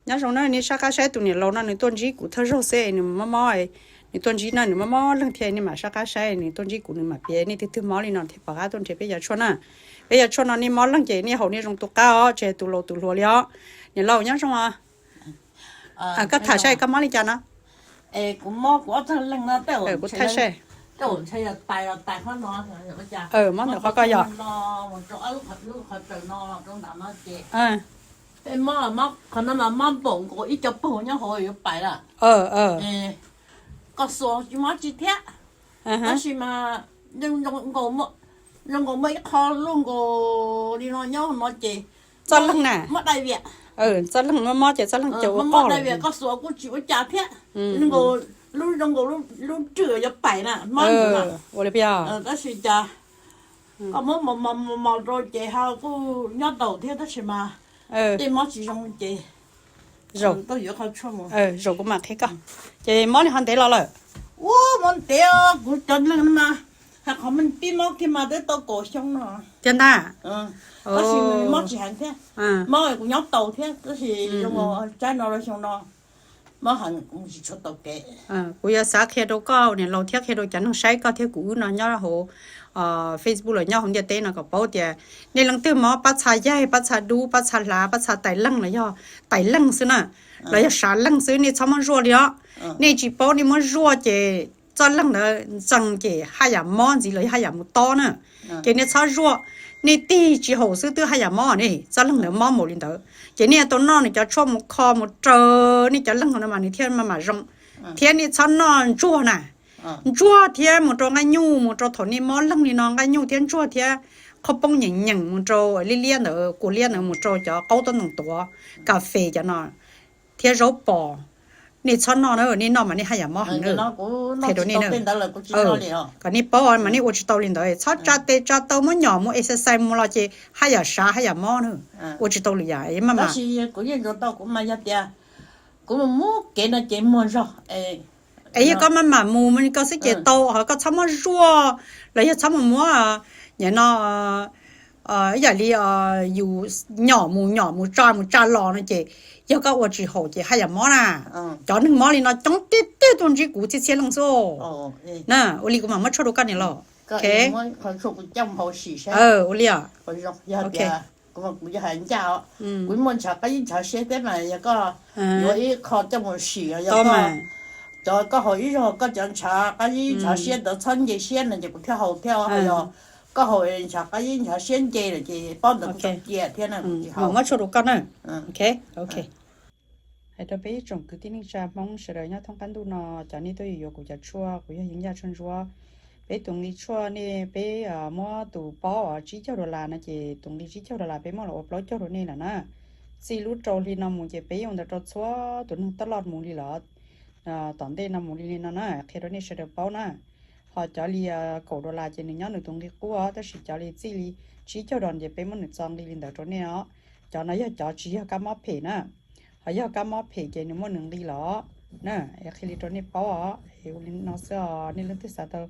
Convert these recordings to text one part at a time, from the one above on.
Nyob zoo na, nej sab qab saib tus niam laus no nws tuaj ntsib kuv thawj zaug xwb nws mob mob, nws tuaj ntsib no nws mob mob leeg thiab, nej mam sab qab saib nws tuaj ntsib kuv nws mam piav nej twg twg mob li no thiab pom qab tuaj nrhiav peb cov tshuaj na. Peb cov tshuaj no nej mob leeg ces nej haus nej zoo tu qab os, tsis hais tus laus tus hluas li os. Niam laus nyob zoo os. Koj tham saib koj mob li cas no? Kuv mob kuv ob txog leeg no. Kuv tham saib. Mob ntawm qhov koj yog no, rau lub qhov tsaws no rau nram no ces, mob qhov no mas mob npaum nkaus ib co paug nyob hauv yuav pais lawm. Koj xuas tsis mob tsis thiab, tab sis mas zoo nkaus muaj ib qho luaj nkaus li no nyob no ces txoj leeg na, mob dai viam. Txoj leeg mob mob ces txoj leeg cau mob dai viam, koj xuas kuj tsis ua cas thiab. Zoo nkaus, lub zoo nkaus lub rwj yuav pais na mob ua li pia. Tab sis cas koj muab mos mos rau ces ho kuj nyob tau thiab tab sis mas tej mob tsis zoo ces zaum, zaum kuv mam qhia koj. Ces mob li ho ntev los lawm? Ua mob ntev, kuv cov neeg no mas hais qhov me pib mob kiag mas twb tau kaum xyoo no thiab ntag. Tab sis mob tsis heev thiab, mob kuv nyob tau thiab tab sis zoo tsaib no rau xyoo no mob heev kuv mus tsis tshua tau kev. Kuv yuav xav qhia rau koj niam laus thiab qhia rau cov neeg saib koj thiab kuv wb no nyob hauv Facebook los nyob hauv ntiaj teb no kom paub tias nej leej twg mob pab txha yaig, pab txha dub, pab txha hlav, pab txha tais leeg los yog tais leeg xwb na, los yog sav leeg xwb nej txhob muab zuaj li os. Nej tsis paub nej muab zuaj ces txoj leeg ntawd ntxees ces haj yam mob ntxiv los yog haj yam mus tob na. Ces nej txhob zuaj, nej tig tsis haum xwb twb haj yam mob ne, txoj leeg ntawd mob npaum li ntawd. Ces nej yuav tau noj nws cov tshuaj mus kho mus raws nej cov leeg no mas nws thiaj mam mam zoo. Thiab nej txhob noj ntsuag na. Ntsuag thiab mus rau nqaij nyuj, mus rau thaum nej mob leeg li no nqaij nyuj thiab ntsuag thiab qhaub poob nyeem nyeem mus rau liab liab ntawd, kua liab ntawd mus rau cov qaub tob ntoo tuav, kas fes cov no thiab zaub pos, nej txhob noj na, nej noj mas nej haj yam mob heev na. Qhia rau nej na, kom nej paub mas nej ua tsis tau li ntawd, txhob tsa tes tsa taw muab nyom mus exercise mus los ces haj yam sav haj yam mob na. Ua tsis tau lwm yam maj mam. Kuv yeej ntsuas tau, kuv mas yog tias kuv mus mus kev no ces muag zog. Es yog koj maj mam mus koj xwb ces tau, ho koj txhob muab zuaj los yog txhob mus muab, nim no ib yam li yus nyom mus nyom mus tsa mus tsa los no ces yog koj ua tsis haum ces haj yam mob na. Cov neeg mob li no coob tiag tiag tuaj ntsib kuv txhiab txhiab leej xwb na. Ua li kuv mam muab tshuaj rau koj niam laus. Ua li os. Kuv yog hais ncaj, kuv muaj ntshav qab zib ntshav siab thiab mas yog koj yuav ib qho coj mus sim, yog koj, cov koj haus ib zaug koj cov ntshav qab zib ntshav siab ntawd txhob nce siab no ces kuv thiaj haus thiab, yog koj haus ntshav qab zib ntshav siab nce lawm ces paub ntawd kuv tau cia thiab na. Kuv tsis haus. Muab tshuaj rau koj na. Hais rau peb ib tsoom kwv tij neej tsa Hmoob sawv daws nyob thoob qab ntuj no, cov nej tuaj yuav yuav kuv cov tshuaj, kuv yog Yeeb Yaj Tshuaj Ntsuab. Peb tus nqi tshuaj ne peb muab tus paub tsib caug dollar no ces tus nqi tsib caug dollar peb muab los ua plaub caug rau nej lawm na. Txij lub rau hli no mus ces peb yeej ua ntawd rau txhua tus neeg taj loj mus li lawm. Tom ntej no mus li li no na, qhia rau nej sawv daws paub na. Ho cov li kaum dollar ces nws nyob nws tus nqi qub os, tab sis cov li txij li tsib caug dollar ces peb muab nws txo nqi li ntawd rau nej os. Cov no yog cov tsis yog kab mob phem na. Ho yog kab mob phem ces nws muaj nws nqi los na. Es qhia li rau nej paub os, es ua li no xwb os, nej leej twg xav tau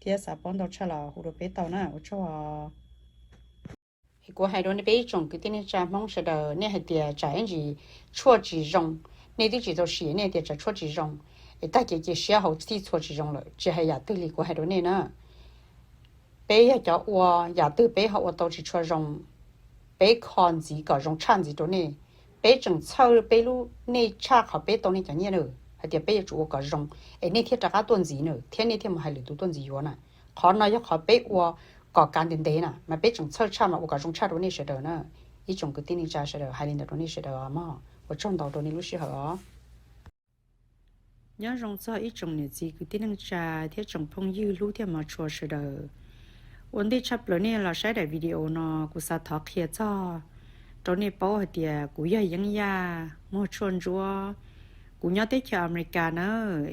thiab xav paub ntau tshaj los hu rau peb tau na, ua tsaug. Es kuv hais rau nej peb ib tsoom kwv tij neej tsa Hmoob sawv daws, nej hais tias tsam ib ntsis tshuaj tsis zoo, nej twb tsis tau sim nej tias tsam tshuaj tsis zoo, es tag kev cia siab haus txhij txhua tsis zoo lawm, tsis hais yam twg li kuv hais rau nej na. Peb yog cov ua, yam twg peb ho ua tau tsis tshua zoo, peb kho ntxiv kom zoo tshaj ntxiv rau nej. Peb tseem txhawj peb lub nej tshaj qhov peb tau nej cov nyiaj na, hais tias peb yuav tsum ua kom zoo, es nej thiaj rov qab tuaj ntxiv na, thiab nej thiaj mus hais lwm tus tuaj ntxiv yuav na. Qhov no yog qhov peb ua kom kav ntev ntev na, mas peb tseem txhawj tshaj mas ua kom zoo tshaj rau nej sawv daws na. Ib tsoom kwv tij neej tsa sawv daws, hais li ntawd rau nej sawv daws os mog, ua tsaug ntau rau nej lub sij hawm os. Nyob zoo txog ib tsoom niam txiv kwv tij neej tsa thiab tsoom phooj ywg hlub thiab hmov tshua sawv daws. Ua ntej tshaj plaws nej los saib daim video no, kuv xav thov qhia txog rau nej paub hais tias kuv yog Yeeb Yaj muag tshuaj ntsuab. Kuv nyob teb chaws Amelikas na,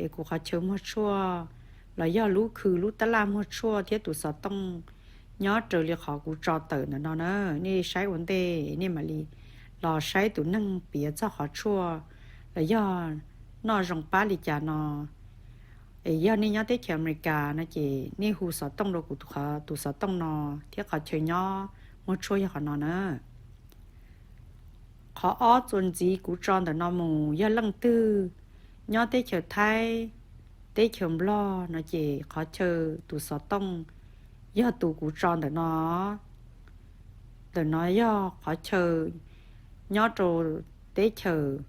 es kuv qhov chaw muag tshuaj los yog lub khw lub tab laj muag tshuaj thiab tus xov tooj nyob raws li qhov kuv tso tawm ntawm no na. Nej saib ua ntej nej mam li los saib tus neeg piav txog qhov tshuaj los yog noj zoo pab li cas no. Es yog nej nyob teb chaws Amelikas no ces nej hu xov tooj rau kuv tus xov tooj no thiab qhov chaw nyob muag tshuaj yog qhov no na. Qhov ob txuas ntxiv kuv tso ntawm no mus yog leej twg nyob teb chaws Thaib, teb chaws Nplog no ces qhov chaw tus xov tooj yog tus kuv tso ntawm no. Ntawm no yog qhov chaw nyob rau teb chaws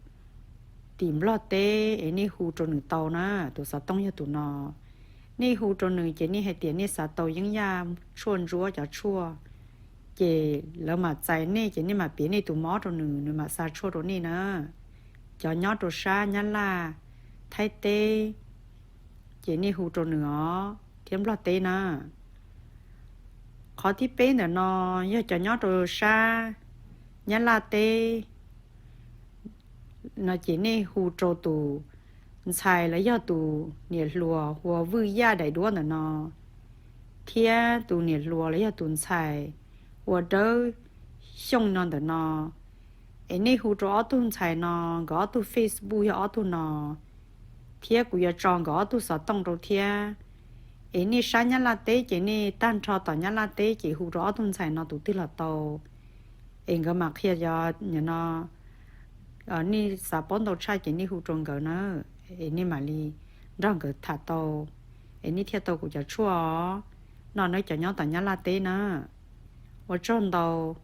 tim Nplog teb es nej hu rau nws tau na, tus xov tooj yog tus no. Nej hu rau nws ces nej hais tias nej xav tau yeeb yaj tshuaj ntsuab cov tshuaj, ces lawv mam txais nej ces nej mam piav nej tus mob rau nws, nws mam xa tshuaj rau nej na. Cov nyob rau sab Nyab Laj, Thaib teb, ces nej hu rau nws os, thiab Nplog teb na. Qhov thib peb ntawm no yog cov nyob rau sab Nyab Laj teb no ces nej hu rau tus ntxhais los yog tus niam hluas hu ua Vwj Yaj daim duab ntawm no, thiab tus niam hluas los yog tus ntxhais hu ua Dawb Xyooj no ntawm no. Es nej hu rau ob tug ntxhais no, nkawd ob tug Facebook yog ob tug no, thiab kuv yuav tso nkawd ob tug xov tooj rau thiab. Es nej sab Nyab Laj teb ces nej tag nrho tom Nyab Laj teb ces hu rau ob tug ntxhais no tus twg los tau. Es nkawd mam qhia cov no, nej xav paub ntau tshaj ces nej hu rau nkawd na, es nej mam li nrog nkawd tham tau, es nej thiaj tau kuv cov tshuaj os. No nawb cov nyob tom Nyab Laj teb na. Ua tsaug ntau.